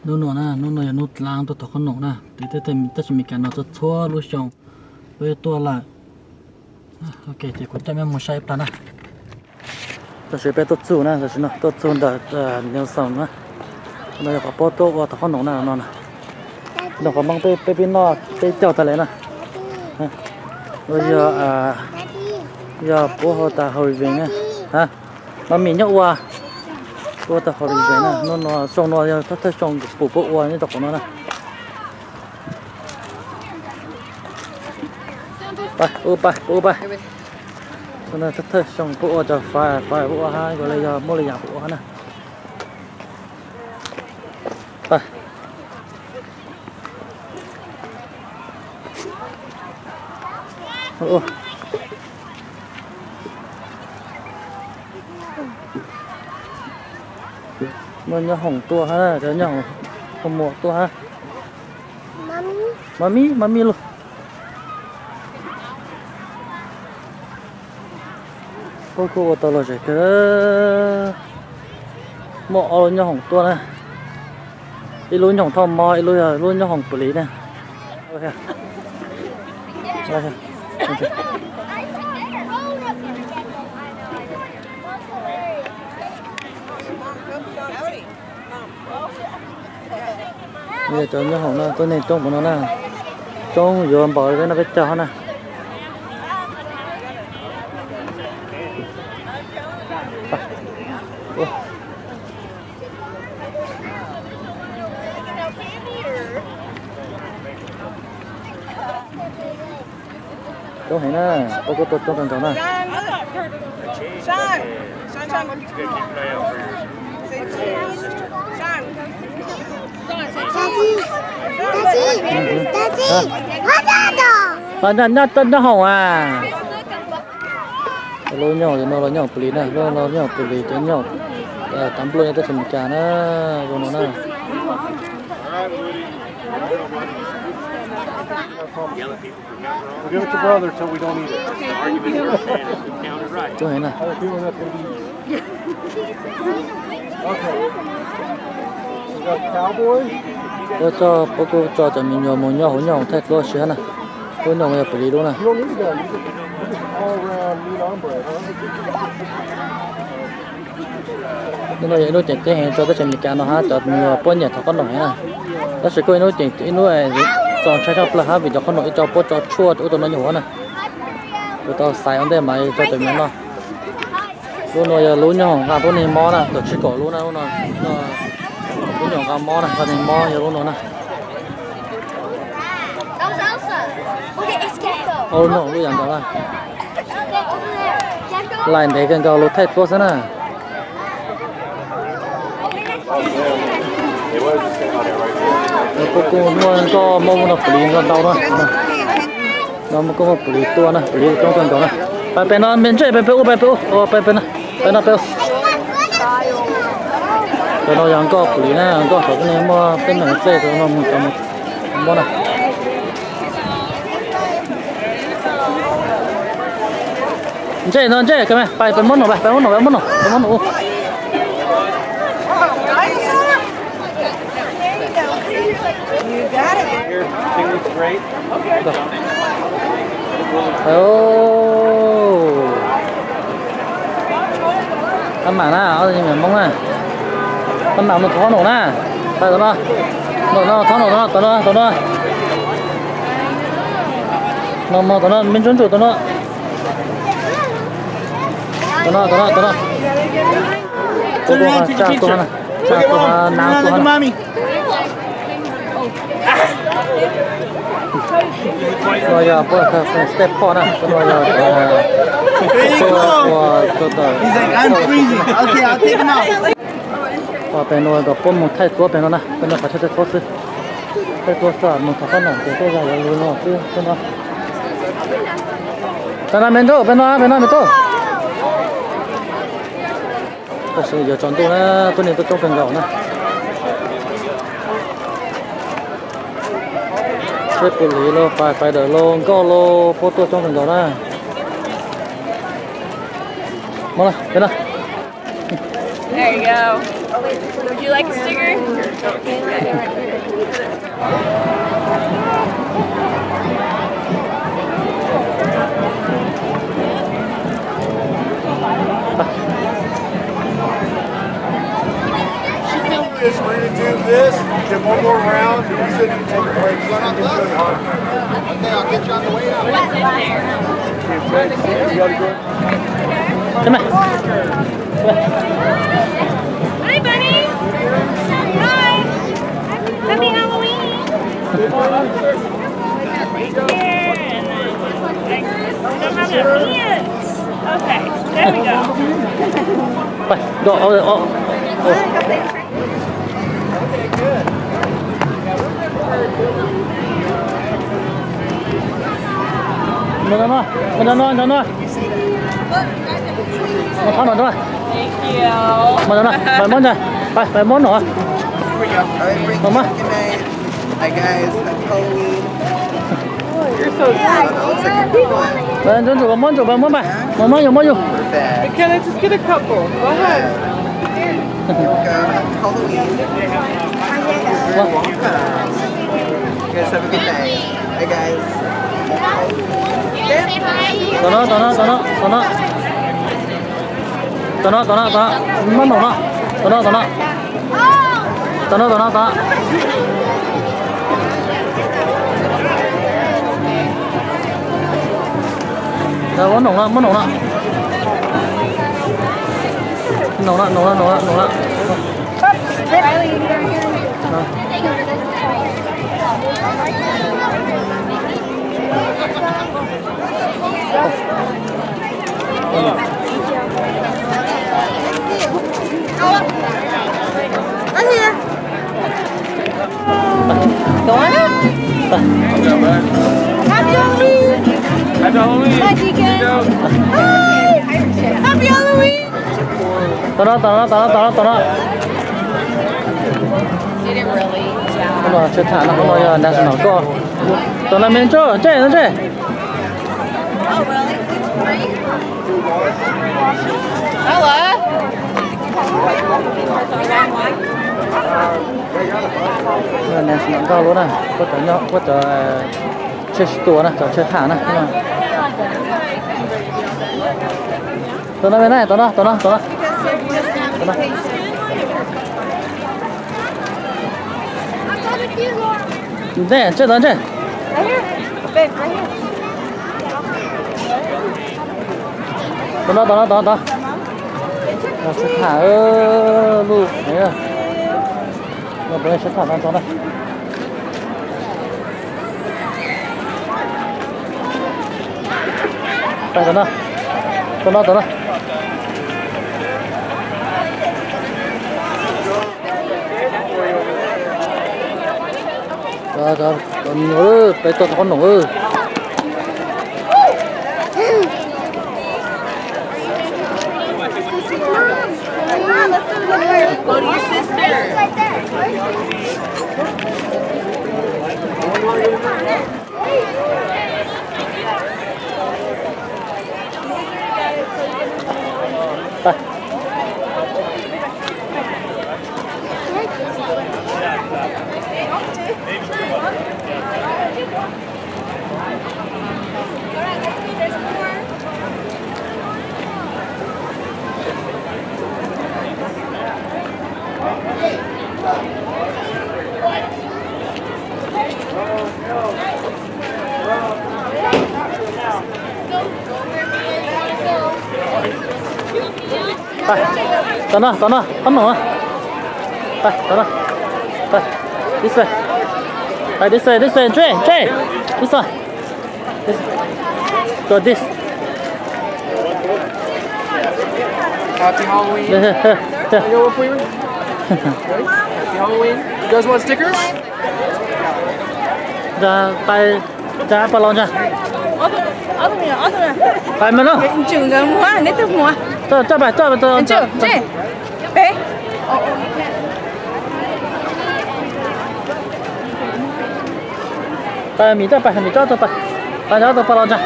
Hnub no na, hnub no yog hnub dlaab tuaj thov qhob noom na, tes tab sis Meskas no txhua txhua lub xyoo peb tuaj lawm. Ok, ces kuv coj mej mus saib ib plag na. Tam sim peb tuaj txug na, tam sim no tuaj txug ntawm Nelson na. No yog qhov puab tuaj ua thov qhob noom na no. No qhov Moob peb pib noj peb caug tag le na. Yog, yog puab hu tas Halloween na. Mami nyob ua, puab hu tas Halloween na. Hnub no xyoo no yog thawj thawj xyoo pum puab ua nyob rau qhov no na. Pab ua, pab ua, pab ua. Xyoo no thawj thawj xyoo puab ua cov fai, fai puab ua hab, yog le yog muaj le yaam puab ua hab na. Muaj nyob hoom tuaj hab, cov nyob hoom, hoom muam tuaj hab. Mami, mami lauj. Puab kuj ua tau lom zem kawg. Muaj ob lub nyob hoom tuaj na. Ib lub nyob hoom thauj mob, ib lub yog lub nyob hoom pum lis na. Yog cov nyob hoom no tuab neeg coob npaum no na, coob yuav npaum peb noj peb caug hab na. Coob heev na, puab kuj tuaj coob kawg nkaus na. Nyob hoom a. Lub nyob hoom no los nyob hoom pum lis na, los nyob hoom pum lis, cov nyob hoom tav npluaj nyob teb chaws Amelikas na, zoo no na. We'll give it to brother till we don't eat it. Coob heev na. Puab tso, puab kuj tso cov me nyuam mus nyob hauv nyob hoom thaij duab si hab na. Lub nyob hoom yog pum lis lub na. Hnub no yog ib hnub ceev ceeb heev rau teb chaws Amelikas no hab, cov me nyuam puab nyiam thov qhob noom heev na. Tab sis kuj ib hnub ceev, ib hnub txaus ntshai tshaj plawg hab vim cov qhob noom ib co puab tso tshuaj ua rau no nyuam huav na. Kuv tau xaiv ua ntej mas tso cov me no. Lub no yog lub nyob hoom nqa tuab neeg mob na, tau tsib kaum lub na, lub no, lub nyob hoom nqa mob na, nqa neeg mob yog lub no na. Ob lub nyob hoom lub yaav nkaus na. Lais ntev kawg nkaus, lub thaij duab xwb na. Puab kuj muaj nkoj muaj ub no pum lis ntau ntau na. No muaj kuj muaj pum lis tuaj na, pum lis coob kawg nkaus na. Pais pem no me ntsis, peb ua, peb ua, peb no peb ua. Pem no yog nkoj pum lis na, nkoj thaum tuab neeg muaj peb meem dlej rau no mus tau mus mob na. Ntsej no ntsej, pais pais mob noom, pais mob noom, pais mob noom, pais mob noom. Pab mam na, ob tug me nyuam Hmoob na. Pab mam mus thov qhob noom na. Pais tom no. Tom no, thov noom tom no, tom no, tom no. No mus tom no, me ntsuj ntsuj tom no. Tom no, tom no, tom no. Tua tuaj, tsa tuaj na, tsa tuaj na, tuaj na. No yog puab step four na, no yog ua tawm. Peb no kom puab mus thaij duab pem no na, peb no kom thaij duab xwb. Thaij duab xwb, mus thov qhob noom ces tej zag yuav lug no xwb peb no. Peb no me ntuj, peb no, peb no me tub. Tab sis yuav tsaus ntuj na, tuab neeg tuaj coob kawg nkaus na. Seb pum lis los, fais fais dawm los, nkoj los, puab tuaj coob kawg nkaus na. Mus na, peb na. Would you like a sticker? Is we're gonna do this, get one more round, and we said you take a break. Okay, I'll get you on the way out. Come on. Come on. Hi, buddy. Hi. Happy Halloween. Here, and then, like, I don't have enough hands. Okay, there we go. Mus no, mus no, mus no, mus no. Mus no, mus no, pais muab ntag, pais, pais muab no. Mus mas. Hi guys, happy Halloween. You're so sweet. Ntsuab ntsuab, pais muab ntsuab, pais muab mas. Mus muab yus, muab yus. Perfect. Can I just get a couple? Go ahead. You're welcome. Happy Halloween. You're welcome. You guys have a good night. Hi guys. Tom no, tom no, tom no, tom no. Tom no, tom no, tom no. Muab noom no. Tom no, tom no. Tom no, tom no, tom no. Muab noom no, muab noom no. Noom no, noom no, noom no, noom no. Happy Halloween. Happy Halloween. Bye, Deacon. Hi. Happy Halloween. Tom no, tom no, tom no, tom no, tom no. Qhov no tsawg tham no, qhov no yog national koj. Tom no me ntsuj, ntsej, ntsej. National koj lub na, kuj cov nyob, kuj cov tsawg tsis tua na, cov tsawg tham na. Tom no me na, tom no, tom no, tom no. Tom no. Ntsej, ntsej, tom ntsej. Tom no, tom no, tom no, tom no. Sib tham lub no, puav leej sib tham tag nrho na. Tom no, tom no, tom no. Cov me nyuam, peb tuaj thov qhob noom. Go to your sister. Pais, tom no, tom no, qhob noom. Pais, tom no. Pais, this way. Pais, this way, this way, Jay, Jay. This one. This. Go this. Happy Halloween. Here, here, here. Yo, what flavor? Happy Halloween. You guys want stickers? Pais, pais los ntag. Pais mas no. Pais, Mim tuaj, pais, Mim tuaj, pais, pais los ntag.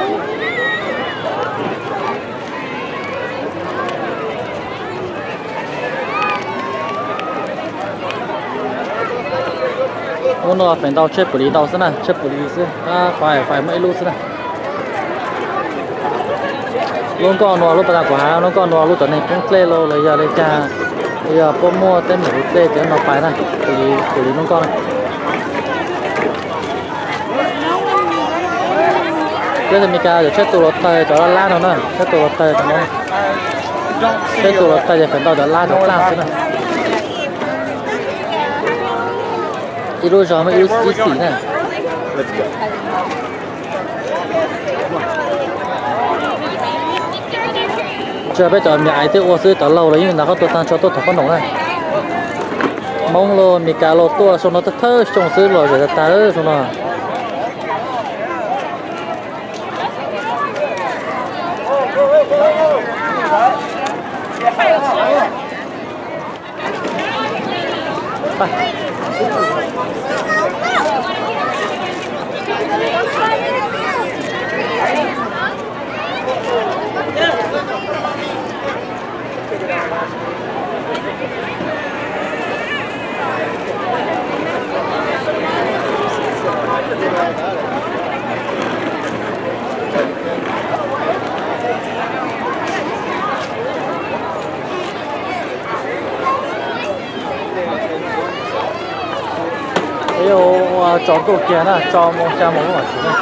Hnub no feem ntau tsheb pum lis ntau xwb na, tsheb pum lis xwb, fais fais muaj ib lub xwb na. Lub nkoj nua, lub pas tas kuv hais, lub nkoj nua lub tom neeg poob dlej los los yog li cas, los yog puab muaj teeb meem ua dlej ces no pais na, pum lis lub nkoj na. Peb Meskas cov tsheb tus los tawg cov lab lab no na, tsheb tus los tawg cov, tsheb tus los tawg ces feem ntau cov lab cov dlaaj xwb na. Ib lub zog muaj ib xim na. Tsuas peb cov Meskas twb ua xwb, cov laug los yeej ntaus qhov tuag tag nrho tuaj thov qhob noom na. Hmoob los Meskas los tuaj xyoo no thawj xyoo xwb los zem tag tag xyoo no. Yuav ua tsaus ntuj kiag na, tso moo xya moos lub mam tshwm na.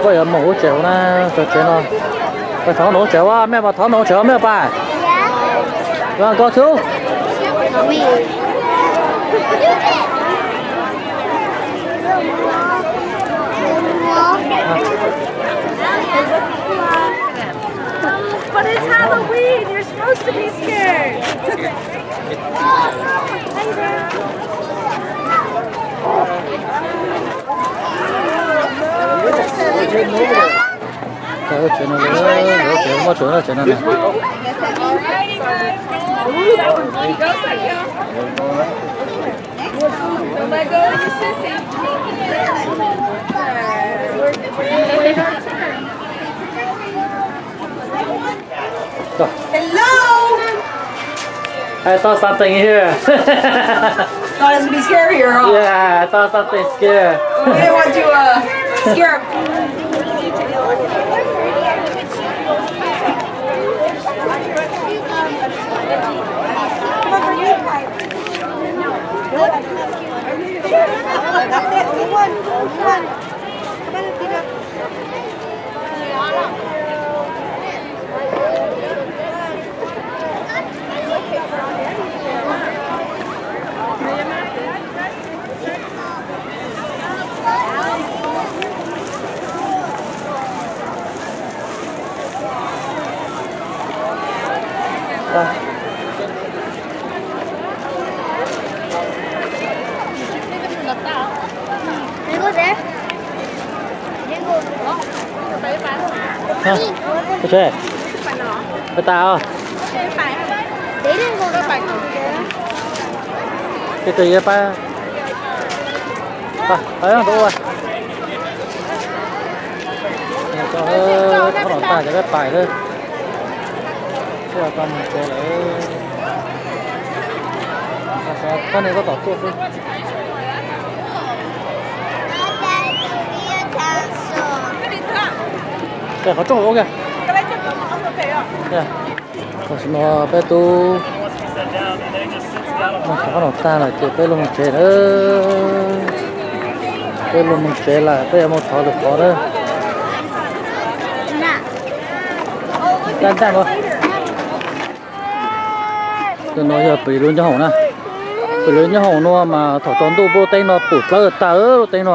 Koj yuav moog lub tsev huv na, tsev no. Koj thov noog lub tsev ua mej, thov noog lub tsev ua mej pas. Go to. But it's Halloween. You're supposed to be scared. Tsev no, tsev no, tsev no. Don't let go of your sissy. Hello. I thought something here. Thought it's gonna be scarier, huh? Yeah, I thought something scary. We didn't want to, uh, scare him. Peb tas os. Peb tas os. Peb tas os. Qhov no tag ces peb pais lawm. Tuaj tau mus tsev lawm. Koj nej tab tom tuaj xwb. Qhov rooj ua kiag. Tam sim no peb tub mus thov qhov no tag lawm ces peb lug mus tsev lawm. Peb lug mus tsev lawm, peb yuav mus thov lwm qhov na. Tus no yog pem lub ncob hoom na. Peb lub nyob hauv no mas thaum tsaus ntuj pub lub teb no pum dlawb tag, lub teb no,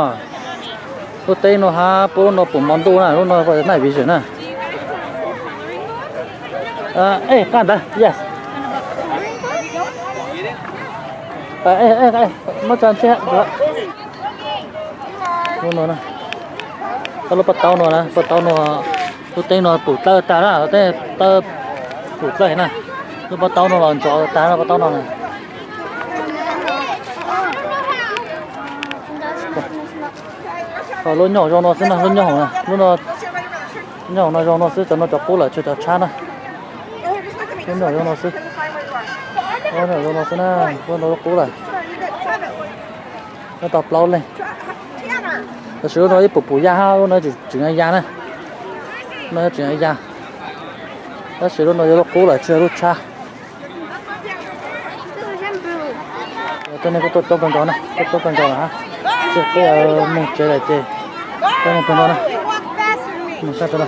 lub teb no hab pub lub no pum mos ntuj na, lub no night vision na. Ej, qab ntawd, yes. Muab tsa ntshe lub no, lub pob taub no na, pob taub no, lub teb no pum dlawb tag na, lub teb dlawb, pum dlawb na. Lub pob taub no los ntsos tag lub pob taub no na. Lub nyob hauv zoo no xwb na, lub nyob hauv na, lub no, nyob hauv no zoo no xwb, cov no cov qub lawm, tshuav cov tshab na. Lub nyob hauv zoo no xwb, lub nyob hauv zoo no xwb na, lub no qub lawm. Nyob tau plaub leeg. Tab sis lub no ib pum pum ya hab, lub no tseem ya ya na. Lub no tseem ya ya. Tab sis lub no yog lub qub lawm, tshuav lub tshab. Cov neeg kuj tuaj coob kawg nkaus na, tuaj coob kawg nkaus lawm hab. Ces peb yuav mus tsev lawm ces peb mus pem no na. Mus sab pem no.